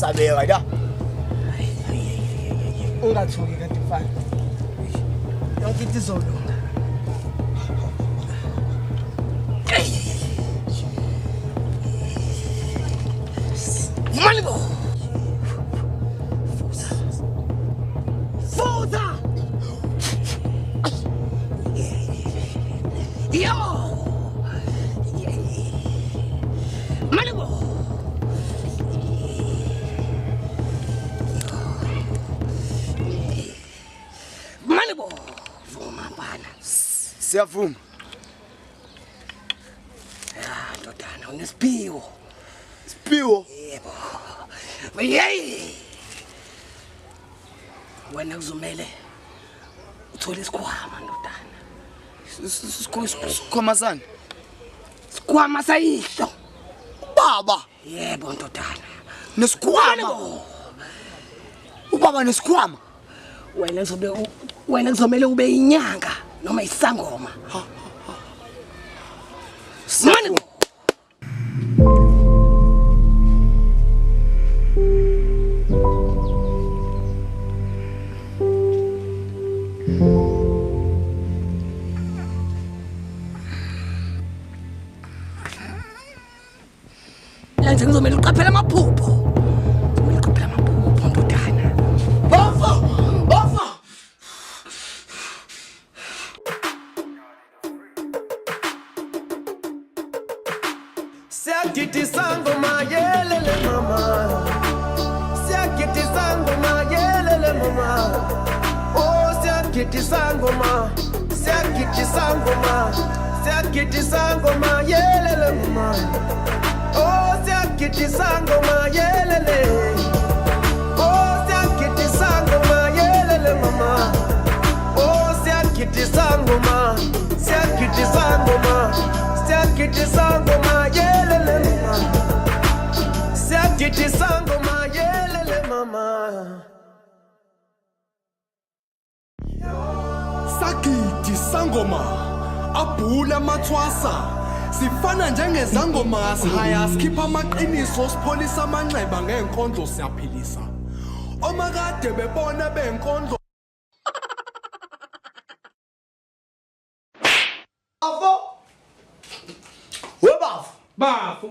Kuyasabeka la. Ungathuki kanti mfana. Yonke into izolunga. Vumani bo. Futha. Yo. Mani bo. Mani bo. Vuma mfana. Siyavuma. Ya ndodana unesiphiwo. Siphiwo. Yebo. Yeyi. Wena kuzomele uthole isikhwama ndodana. Sikhwama sani? Sikhwama sayihlo. Baba. Yebo ndodana. Nesikhwama. Ubaba nesikhwama. Wena kuzobe wena kuzomele ube inyanga noma isangoma. Mani Lenze ngizomele uqaphele amaphupho. Ngizomele uqaphele amaphupho ndodana. Bafa! Bafa! Siyagidisa ngoma yelele mama. Siyagidisa ngoma yelele mama. Oh siyagidisa ngoma. Siyagidisa ngoma. Siyagidisa ngoma yelele mama. Oh siyagidisa ngoma yelele. Oh siyagidisa ngoma yelele mama. Oh siyagidisa ngoma. Siyagidisa ngoma. Siyagidisa ngoma yelele mama. Siyagidisa ngoma yelele mama. Sagidi sangoma abhula amathwasa sifana njengezangoma sihaya sikhipha amaqiniso sipholisa amanxeba ngenkondlo siyaphilisa omakade bebona benkondlo. Bafo. We bafo. Bafo.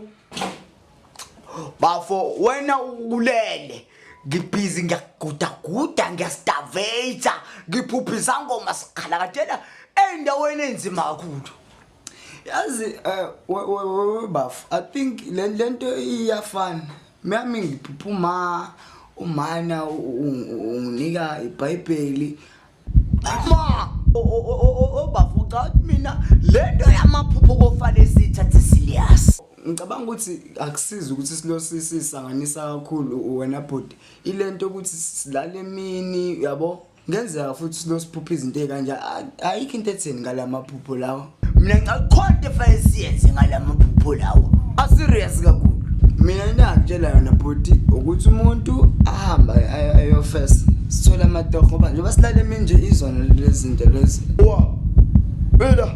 Bafo wena ulele. Ngibhizi ngiyagudaguda ngiyastaveta ngiphupha izangoma sikhalakatela endaweni enzima kakhulu. Yazi eh we bafo I think le lento iyafana. Mina ngiphupha uma umana unginika iBhayibheli Ma obafo cha mina lento yamaphupho kofanele sithathe serious. Ngicabanga ukuthi akusizi ukuthi silo sisanganisa kakhulu wena bhuti. Ilento ukuthi silale emini yabo. Ngenzeka futhi silo siphupha izinto ezikanje ayikho into etheni ngalamaphupho lawo. Mina ngikhona into efanele siyenze ngalamaphupho lawo. A serious kakhulu. Mina into engakutshela yona bhuti ukuthi umuntu ahambe ayofesa sithole amatoho ngoba njengoba silale emini nje izona lezi zinto lezi. Wa. Mina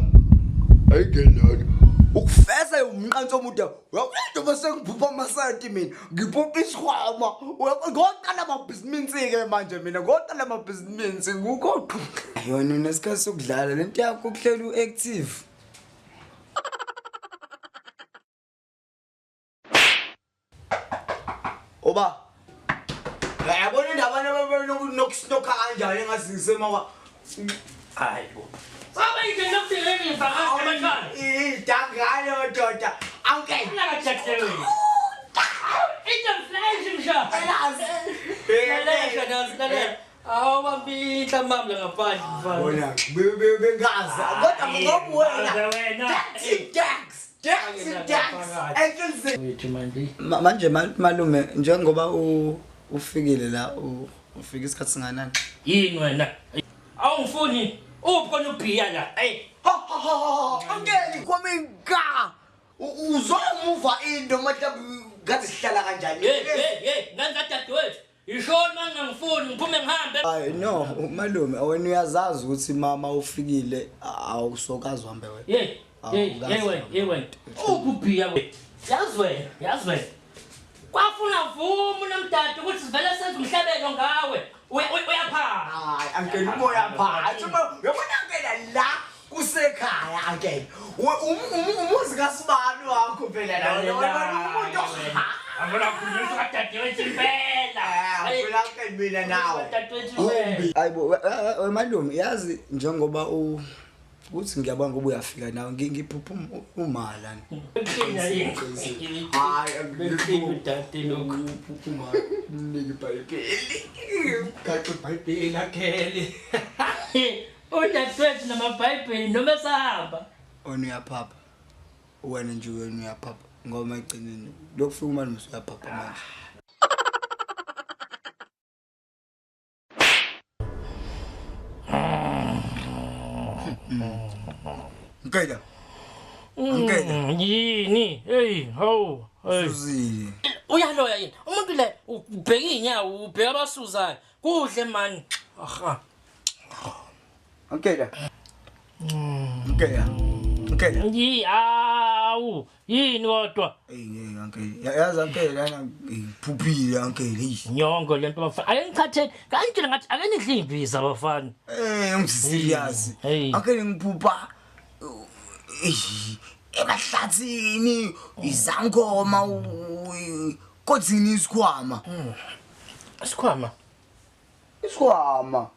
ayingenalo. Ukufesa umqanso omude. Uyakuyento bese ngiphupha amasenti mina. Ngiphupha isikhwama. Ngoqala amabhizinisi ke manje mina. Ngoqala amabhizinisi ngukho. Yona unesikhathi sokudlala lento yakho kuhleli u-active. Oba. Yabona indaba nokusinokha kanjani engathi ngisemawa. Hayi bo. Sabe yike nokuthi ngivakashe abantwana. Idangane madoda. Awuke. Nakajakulewe. Into flash msha. Lalela nazi lalela. Awu bambihla mama la ngaphandle mfana. Bona bengazi. Kodwa ngoba wena. Taxi tax. Taxi tax. Enhlizini. Wethu manje. Manje malume njengoba ufikile la ufika isikhathi singanani? Yini wena? Awungifuni uphi kona ubhiya la? Hey. Ha ha ha ha. Angeli kwami nga. Uzomuva into mhlawumbe ngathi sihlala kanjani? Hey hey hey, ngani dadewethu? Ishoni mangangifuni ngiphume ngihambe. Hayi no malume wena uyazazi ukuthi mama ufikile awusokazi uhambe wena. Hey hey hey wena, hey wena. Uphi ubhiya wena? Yazi wena, yazi wena. Kwafuna vumu nomdade ukuthi sivele senze umhlabelo ngawe. Uyaphapha. Hayi ankele umoya phansi. Uyabona ankele la kusekhaya ankele. Umuzi kasibani wakho phela la. Umuntu Angifuna ukukhuluma kadadewethu impela. Angifuna ankele mina nawe. Dadewethu impela. Hayibo malume yazi njengoba u kuthi ngiyabona ngoba uyafika nawe ngiphupha uma lana. Inkinga yini? Hayi Inkinga udade lokhu. ngiphupha uma mnike ibhayibheli. Gaxa iBhayibheli akhele. Udadewethu namabhayibheli noma esahamba. Wena uyaphapha. Wena nje wena uyaphapha ngoba egcineni lokufika umalume usuyaphapha manje. Ngeke. Ngeke. Yini? Hey, hawu. Hey. Suzile. Uyaloya yini? Umuntu le ubheka inyawo, ubheka abasuzayo. Kuhle mani. Aha. Ngeke. Ngeke. Ngeke. Yi awu. Yini kodwa? Ey ngeke uncle. Yazi uncle lana ngiphuphile uncle. Hey. Nyongo lento bafana. Ake ngichatheni. Kangitshela ngathi ake nidle imbiza bafana. Eh ngiserious. Hey. Uncle ngiphupha emahlathini izangoma kothini isikhwama. Isikhwama. Isikhwama.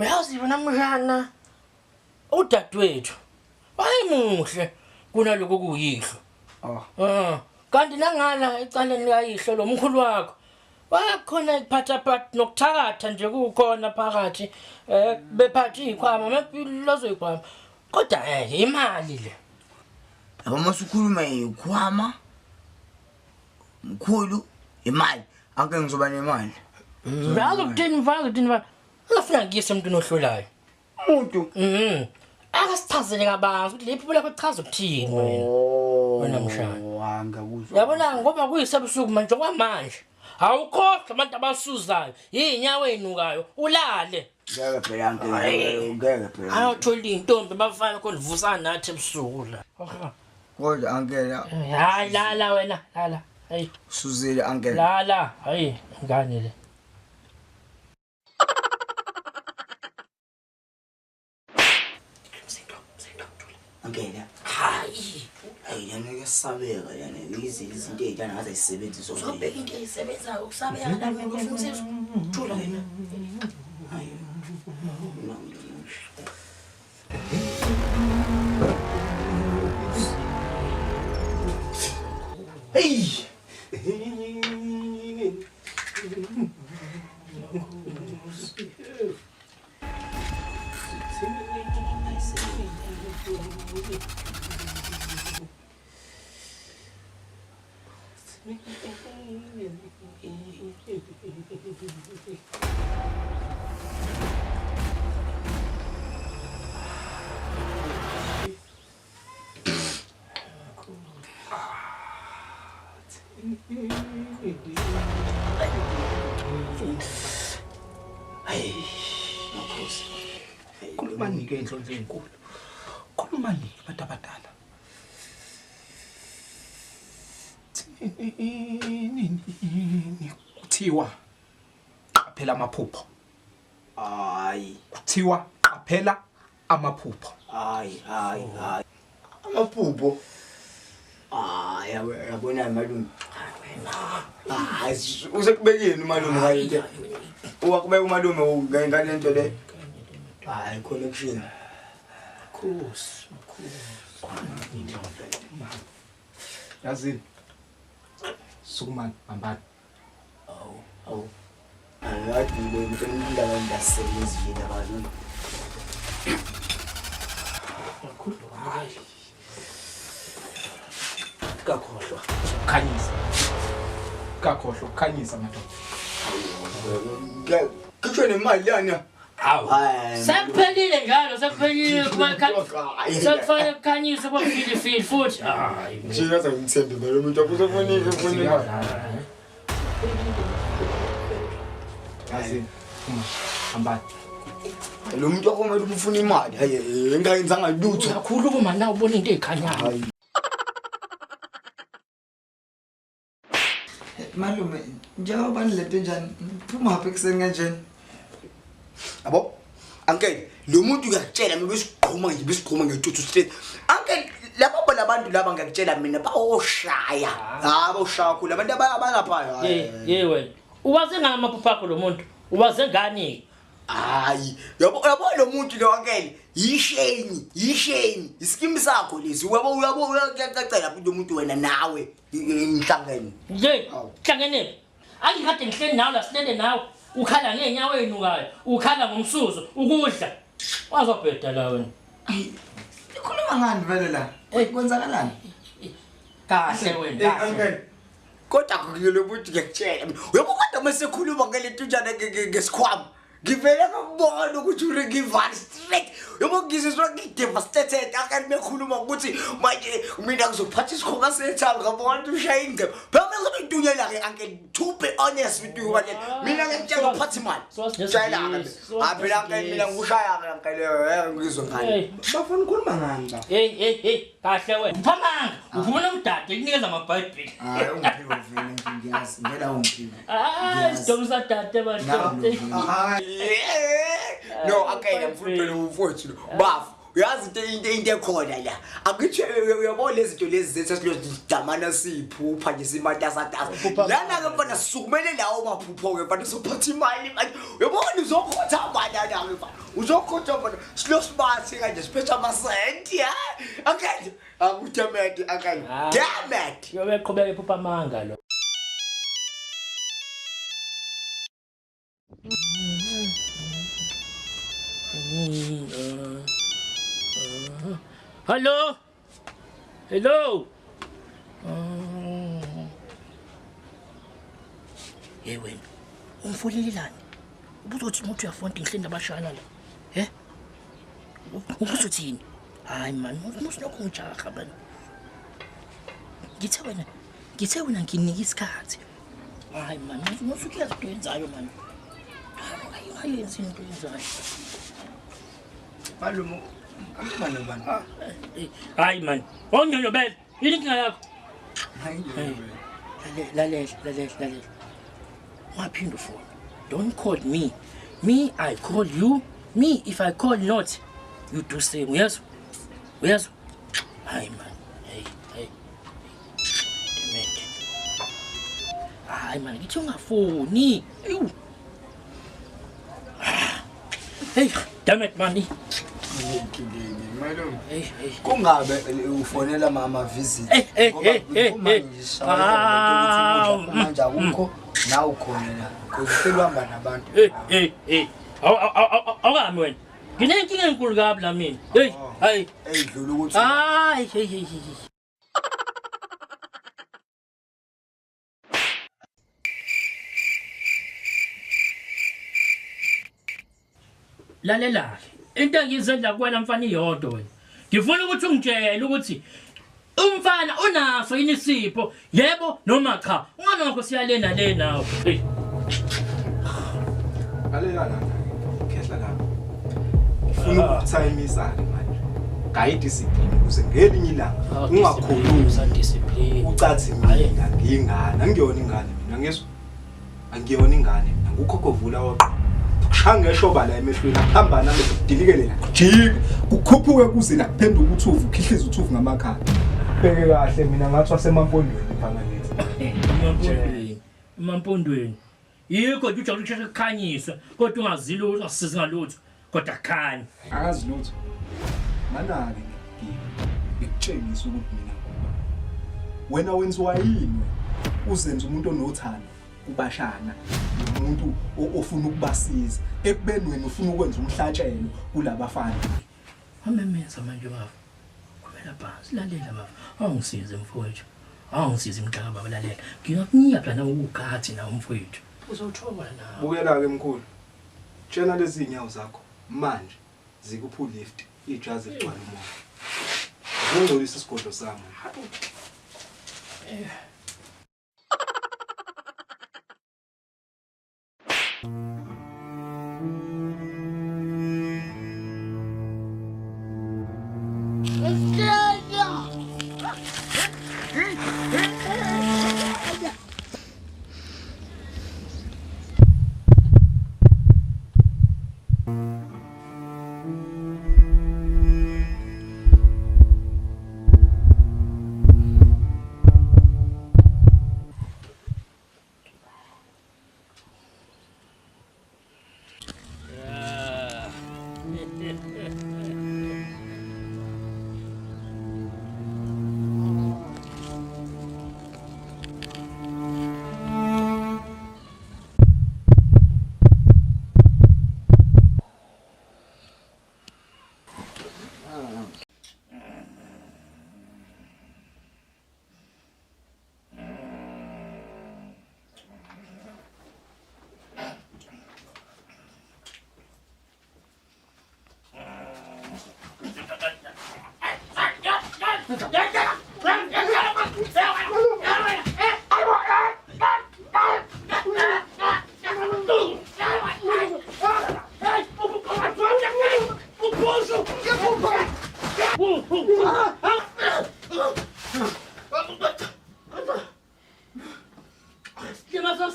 Uyazi wena mshana udadewethu wayemuhle kunaloko kuyihlo. Oh. Ah, kanti nangala ecaleni likayihlo lo mkhulu wakho wayekhona ekuphatha phathi nokuthakatha nje kukhona phakathi bephatha izikhwama mapilo izikhwama kodwa imali le Yabo masukhuluma ikhwama mkhulu imali. Uncle ngizoba nemali. Uyazi ukuthini mfana ukuthini mfana ungafuna ngiyise emntwini ohlolayo. Umuntu. Akasichazele kabanzi ukuthi leli phupho lakho lichaza ukuthini wena. Wena mshana. Angakuzwa. Yabona ngoba kuyisebusuku manje okwamanje. Awukhohlwa abantu abasuzayo, iy'nyawo ey'nukayo, ulale. Ngeke phela uncle. Ngeke phela. Ayothola iy'ntombi bafana khona vusana nathi ebusuku la. Kodwa uncle Hayi lala wena, lala. Hayi suzile uncle. lala, hayi ingane le. Uncle. Hayi, Hayi lana kuyasabeka lana izinto ey'ntana ngaze ayisebenzise uzobheka into eyisebenzayo ukusabeka la mina ufuna usizo. Thula wena. Hey! Makhosi. Khulumani-ke inhlonhlo enkulu. Khulumani-ke abantu abadala. Kuthiwa qaphela amaphupho. Hayi, Kuthiwa qaphela amaphupho. hayi, hayi, hayi. Amaphupho. Hayi, yabona malume. Hayi, usekubekeni umalume ngale Uwakubeka umalume ngale nto le. Hayi, connection. Makhosi, makhosi. Yazini. Sukumani, hambani. Awu. Angathi ngibona ukuthi indaba engasebenzi yini abantu. Kakhohlwa. Khanyisa. Kakhohlwa, khanyisa madoda. Khishwe nemali yana. Hawu. Hayi. Sekuphelile njalo, sekuphelile sekufanele kukhanyiswe kwafilifili futhi. Hayi. Nje ngaze ngithembe phela umuntu akuzofuna ufuna imali. Yazini. Phuma. Hambani. Lo muntu wakho kumele ufuna imali. Hayi, engayenzanga lutho. Uyakhuluma na ubona into ey'khanyayo. Hayi. Malume, njengoba nilento njani? Phuma phi ekuseni kanjena? Yabo? Uncle, lo muntu uyakutshela mina besigquma nje besigquma ngentuthu straight. Uncle, laba bona abantu laba ngiyakutshela mina bawoshaya. Ha, bawoshaya kakhulu abantu abalapha. Hey, hey wena. Uwaze ngani amaphupho akho lo muntu? Uwaze ngani? Hayi, yabo yabo lo muntu lo uncle, yisheni, yisheni. Iskimu sakho lesi. Uyabo uyabo uyacacela lo muntu wena nawe ngihlangene. Nje, hlangene. Angikade ngihleli nawe la silele nawe. Ukhala ngeenyawo ezinukayo, ukhala ngomsuzo, ukudla. Wazobheda la wena. Ikhuluma ngani vele la? Kwenzakalani? Kahle wena. Kahle. Kodwa lo muntu ngiyakutshela mina. Uyabo kodwa uma sekhuluma ngale ntunjana ngesikhwama. Ngivele ngakubona ukuthi uringivan straight. Yabo ngizizwa ngi-devastated akani bekhuluma ukuthi manje mina ngizophatha isikhwama sethanga ngabona ukuthi ushaya ingcebo. Phela mina ngizobe ngitunyela-ke uncle to be honest with you manje. Mina ngiyakutshela ngiphatha imali. Tshela-ke. Hayi phela uncle mina ngikushaya-ke uncle ngizwe ngani. Hey, Bafuna ukukhuluma ngani ba? hey, hey, hey, kahle wena. Uphamanga, ufuna umdade kunikeza amabhayibheli. Hayi ungiphiwe vele nje ngiyazi, vele awungiphiwe. Ah, isidomu sadade Nawe bantu. No, akayena mfuna phela umfowethu lo. Bafu, uyazi into into into ekhona la. Akuthi uyabona lezi zinto lezi zethu esilodamana siphupha nje simatasatasa. Lana ke mfana sisukumele lawo maphupho ke mfana sophatha imali manje. Uyabona uzokhotha manje la ke mfana. Uzokhotha mfana silo sibathi kanje siphethe amasenti ha. Akayena akuthemede akayena. Damn it. Yobe eqhubeka ephupha amanga lo. Hello? Hello? Hey wena, umfonelelani? Ubuzothi umuntu uyafona ngihleli nabashana la. He? Ubuzothini? Hayi man, musilokhu ngijaha man. Ngithe wena, ngithe wena nginika isikhathi. Hayi man, musuke yazi into oyenzayo man. Hayi ungayenzi into oyenzayo. Malume, ukhuluma nobani? Hayi man, awungiyonyobela. Yini inkinga yakho? Hayi Lalela, lalela, lalela. Ungaphinde ufone. Don't call me. Me, I call you. Me, if I call not, you do same. Uyezwa? Uyezwa? Hayi man. Hey, hey. Damn it. Hayi man, ngithi ungafoni. Ewu. Hey, damn it man. Malume. Hey, hey. Kungabe ufonela mama visit. Eh, eh, Ngoba eh, eh, uma eh. ngishaya Awu, manje akukho nawe ukhona la. Because uhleli uhamba nabantu. Hey, hey, hey. Awukami wena. Nginenkinga enkulu kabi la mina. Hey, hayi. Eyidlula ukuthi Hayi, hey, hey, hey. Lalela-ke, into engiyizenza kuwena mfana iyodwa wena. Ngifuna ukuthi ungitshele ukuthi umfana unaso yini isipho, yebo noma cha. Ungalokho siya le nale nawe. Hey. Lalela lana, khehla lami. Ngifuna ukuthayimisa-ke manje. Gayi discipline ukuze ngelinye ilanga ungakhulumi Discipline. ucathi mina ngiyingane, angiyona ingane mina ngizwa. Angiyona ingane mina, ngukhokho vula oqo. Kushaya ngeshoba la emehlweni, akuhamba nami kudilikele la. Kujike, kukhuphuke kuze la kuphenduka uthuvu, ukhihlize uthuvu ngamakhala. Bheke kahle mina ngathi wasemampondweni mfana ngithi. Emampondweni. Emampondweni. Yikho nje ujabula ukusheshe kukhanyiswe kodwa ungazili ungasizi ngalutho kodwa kukhanya. Akazi lutho. Mana-ke ngikutshengisa ukuthi mina ngubani. Wena wenziwa yini wena? Uzenza umuntu onothando kubashana nomuntu ofuna ukubasiza ekubeni wena ufuna ukwenza umhlatshelo kulabafana. Wamemeza manje baba. Khulumela phansi, lalela baba. Awungisize mfowethu. Awungisize mntaka baba lalela. Ngingakunika phela nawe ugathi nawe mfowethu. Uzothola nawe. Bukela-ke mkhulu. Tshena lezi zinyawo zakho manje zikuphi ulift ijazi ligcwala umoya. Uzongcolisa isigodlo sami.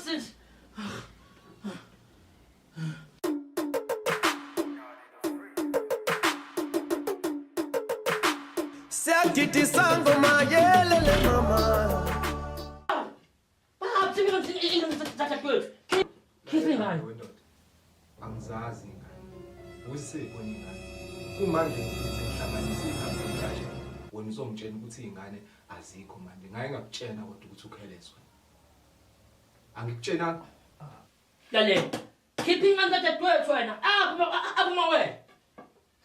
Sisi. Siyagidisa ngoma yelele mama. Angizazi ingane. Usekhona ingane. Kumanje ngize ngihlanganise igama manje. Wena uzongitshela ukuthi izingane azikho manje. Ngaye ngakutshena kodwa ukuthi ukhelezwe. Angikutshenanga. Lalela. Khipha ingane kadadewethu wena. Apha apha mawena.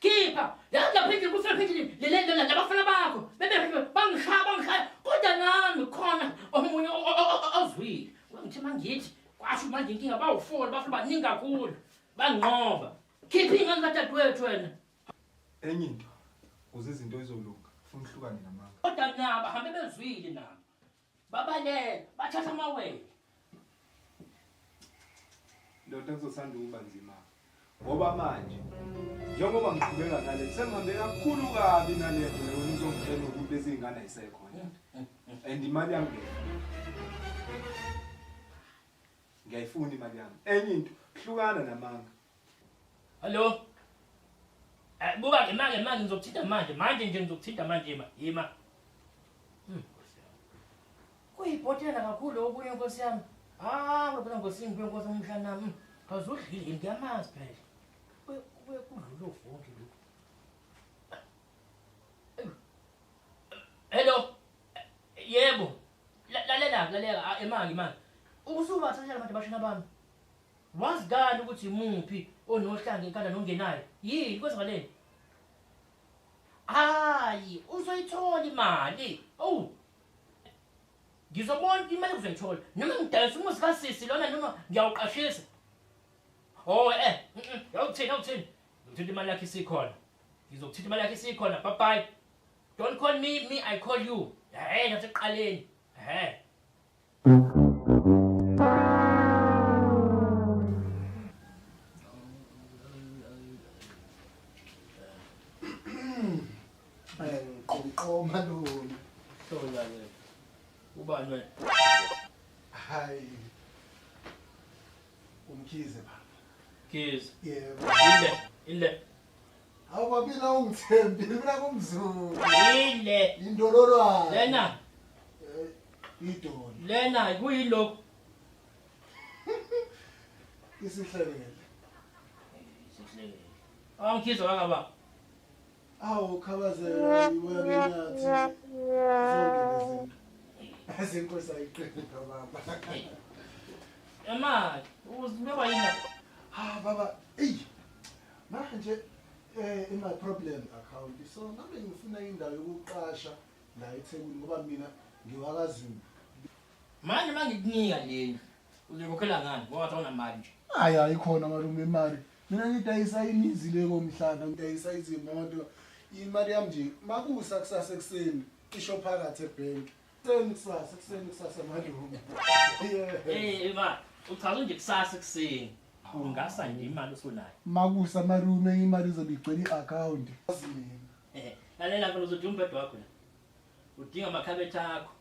Khipha. Yazi lapha endlini kufika endlini lele labafana bakho. Bebe bangishaya bangishaya. Kodwa nami khona omunye ozwile. Ngithi mangithi kwasho manje inkinga bawufola bafuna baningi kakhulu. Banqoba. Khipha ingane kadadewethu wena. Enye into kuze izinto izolunga ufuna uhlukane namanga. Kodwa nabo hambe bezwile nabo. Babaleka bathatha amawele. Ndoda kuzothanda ukuba nzima ngoba manje njengoba ngiqhubeka ngale sengihambe kakhulu kabi nale nto leyo nizongitshela ukuthi lezi ngane ayisekho and imali yami ngiyayifuna imali yami enye into hlukana namanga Hallo. Eh buka ke manje manje ngizokuthinta manje manje nje ngizokuthinta manje ima ima. Nkosi yami. Kuyibhotela kakhulu okunye nkosi yami. Ah, phela nkosi ngibuye nkosi umshana nami. Kaze udlile ngiyamazi phela. Kubuye kudlula uvonke lokhu. Hello. Yebo. Lalela lalela imali imali. Usubathathela manje bashana bami. Wazi kani ukuthi imuphi onohlanga enkanda nongenayo? Yini kwenzakaleni? Hayi, uzoyithola imali. Oh. Ngizobona imali uzoyithola. Noma ngidayisa umuzi kasisi lona noma ngiyawuqashisa. Oh eh, yawuthini yawuthini? Ngizokuthinta imali yakho isikhona. Ngizokuthinta imali yakho isikhona. Bye bye. Don't call me, me I call you. Hey, nasekuqaleni. Ehhe. Ngiqoqoma lona. Hlola ke. Ubani wena? Hayi. Umkhize baba. Khize. Yebo. Ile, ile. Hawu babila ungithembi mina kumzulu. Ile. Indololwane. Lena. Idolo. Lena kuyilokhu. Isihlekele. Isihlekele. Awungikhize wakaba. Awu khabazela ibuya benyathi. Zonke lezi. Ezinkosi ayiqini baba. Emali, uzibekwa yini? Ah baba, ey. Manje in my problem account. So ngabe ngifuna indawo yokuqasha la eThekwini ngoba mina ngiwakaZulu. Manje mangikunika leli. Uzokhokhela ngani ngoba awunamali nje. Hayi ayikhona malume imali. Mina ngidayisa imizi le komhlanga, ngidayisa izimoto. Imali yami nje makusa kusasa ekuseni isho phakathi ebhenki. Kuseni kusasa, kuseni kusasa malume. Yeah. Eh ma, uchaza nje kusasa ekuseni. Ungasa nje imali usunayo. Makusa malume imali izobe igcwele i-account. Azi mina. Eh, lalela phela uzodinga umbhede wakho la. Udinga amakhabethe akho.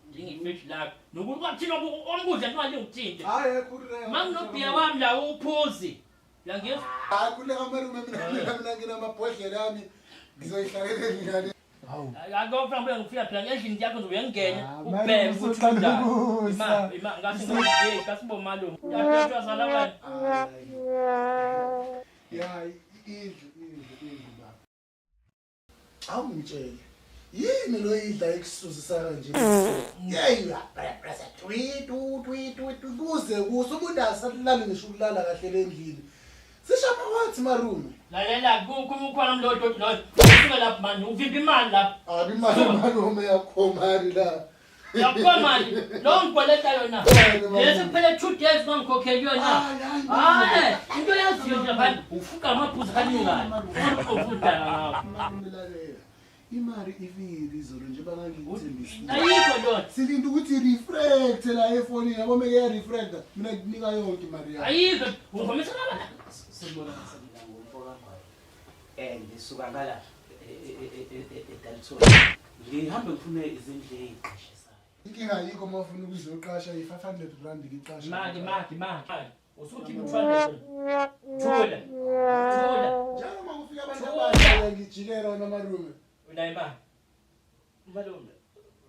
Udinga ifridge lakho. Nokuthi kwathina omkudla nto ngale ngikuthinte. Hayi khululeka. Manginobhiya wami la uphuzi. Uyangizwa? Hayi khululeka malume mina mina mina nginamabhodlela ami. Ngizoyihlalela ngale. Hawu. Akho mhlawumbe ngifika phela endlini yakho nje uyangena Ah, ubheke malume, ukuthi usuqala unjani. ukusa. Ima, ima ngase ngithi ngasibo malume. Dadewethu wazala wena. Hayi. Ya indlu indlu indlu baba. Awungitshele. Yini lo idla ekusuzisa kanje? Yeyi uyapressa twi tu twi tu tu kuze kuze umuntu asalali ngisho ukulala kahle le ndlini. Sishapha wathi marume. Lalela kukho umukhwana mlodo loyo. Usuke lapha manje uvimba imali lapha. Abi imali malume yakho mali la. Yakho mali lo ngikweleta yona. Lesi kuphele 2 days bangikhokheli yona. Hayi into yaziyo nje manje ufuka amaphuzu kanukayo. Ufunda ngawo. Malume lalela. Imali ifile izolo nje bangangithembisile. Ayikho lona. Silinde ukuthi i-reflect la efonini yabo meke ya-reflecta mina ngikunika yonke imali yakho. Ayikho ungomisa laba. Sibona mina ngomfoka Ngwane. Ngisuka ngala eDalton. Ngihambe ngifune izindlu eziqashisayo. Inkinga ayikho uma ufuna ukuzoqasha i-500 rand liqasha. Mali mali mali. Usukhipha u-200. Thula. Thula. Njengoba kufika abantu abasha ngijikela wena malume. Unayo imali. Malume,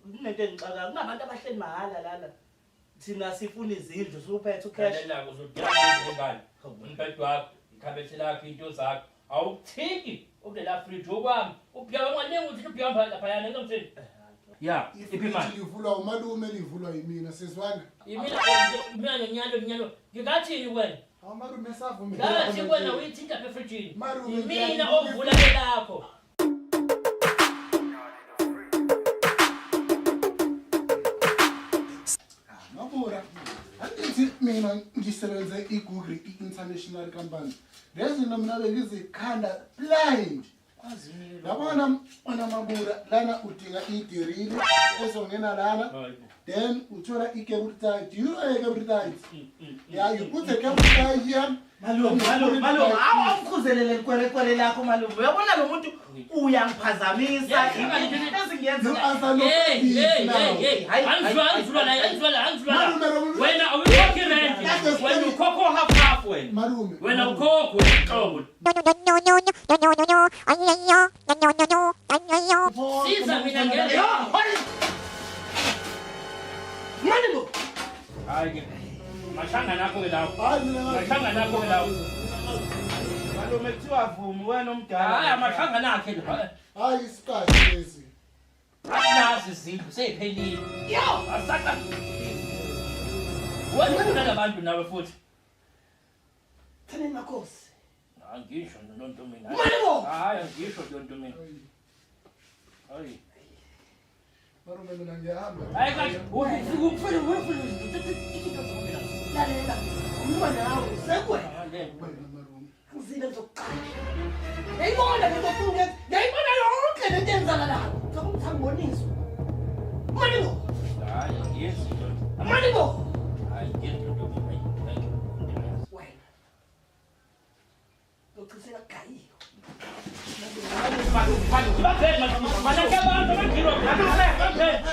kunento engixakayo. Kunabantu abahleli mahhala lana. Thina sifuna izindlu, suphethe ucash. Lalela uzodinga ingane. Umbhede wakho, ikhabethe lakho, into zakho. Awukuthinti okulela fridge okwami. Ubhiya ungalingi ukuthi ubhiya laphayana ngizomthini. Ya, iphi Ifriji imali? livulwa umalume livulwa yimina sizwana. Imina mina ngenyalo ngenyalo. Ngingathini wena? Hawu malume savume. Ngathi wena uyithinta apha efrijini. Malume, Imina ngiyayibuka ovula elakho. Mabura, angithi mina ngisebenze i-Google i-international company. Lezi zinto mina bengizikhanda blind. Yabona wena Mabura lana udinga idirili ezongena lana then uthola i-cable tie. Do you know a cable tie? Yeah, you put the cable tie here. Malume, malume, malume, awu awukhuzelele likwerekwere lakho malume. Uyabona lo muntu uyangiphazamisa. Into ezingiyenza. No answer no Hey, please hey, now. hey, hey. Hayi, hayi, Angizwa, hayi, angizwa la, angizwa la, angizwa la. Malume, lo- Wena awuyikhokhi irenti. That's the Wena story. ukhokha half half wena. Malume. Wena malume. ukhokho wena qobo. Siza mina ngeke. Mani bo. Hayi ke. Mashangana akho ke lawo. Hayi mina ngazi. Mashangana akho ke lawo. Malume kuthiwa vumi wena omdala. Hayi amashangana akhe lo. Hayi isiqashi lesi. Asinazi izindlu seyiphelile. Yo. Asaka. Wena ufuna labantu nawe futhi. Thaneni makhosi. Angisho lonto mina. Mani bo. Hayi angisho lonto mina. Hayi. Malume mina ngiyahamba. Hayi kahle. Ufika ufika ufika. Lalela. Umntwana nawe sekwena. Wena malume. Ngizile ngizokuqasha. Ngiyayibona le nto ofuna ukuyenza. Ngiyayibona yonke le nto eyenzakalayo. Ngicela ukuthi angiboniswe. Mani bo. Hayi angiyenzi lonto. Mani bo. Hayi ngiyenzi lonto mina. Hayi. Wena. Ngochisela kugayiwe.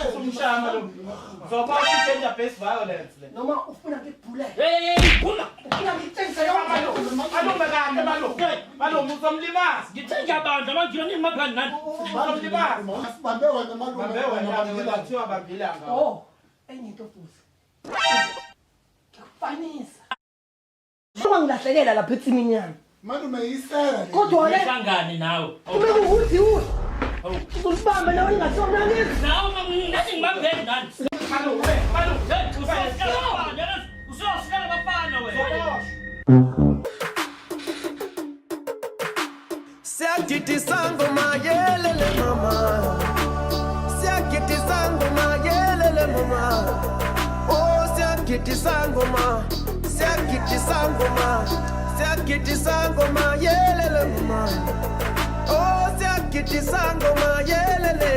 Usumshaya malume. Uzobona i-gender based violence le. Noma ufuna ngikubhulele. Hey, hey, phuma. Ufuna ngikutshengise yonke le nto. Malume kahle malume. Malume uzomlimaza. Ngithe ngiyabanjwa manje yona imaphani nani? Uzomlimaza. Asibambe wena malume. Bambe wena wena kuthiwa bambilanga. Oh, enye into futhi. Ngikufanisa. Uma ngilahlekela lapha etsimini yami. Malume yisera le. Kodwa ke Ngihlangane nawe. kube kuwukuthi uwe Hawu. uzolibamba nawe ningasona ngizwe. Nawe nathi ngibambeni nani? Malume, malume. Hey, usiyositshela abafana, usiyositshela abafana wena. Siyagidisa ngoma yelele mama. Siyagidisa ngoma yelele mama. Oh siyagidisa ngoma. Siyagidisa ngoma. Siyagidisa ngoma yelele mama. Oh siyagidisa ngoma yelele.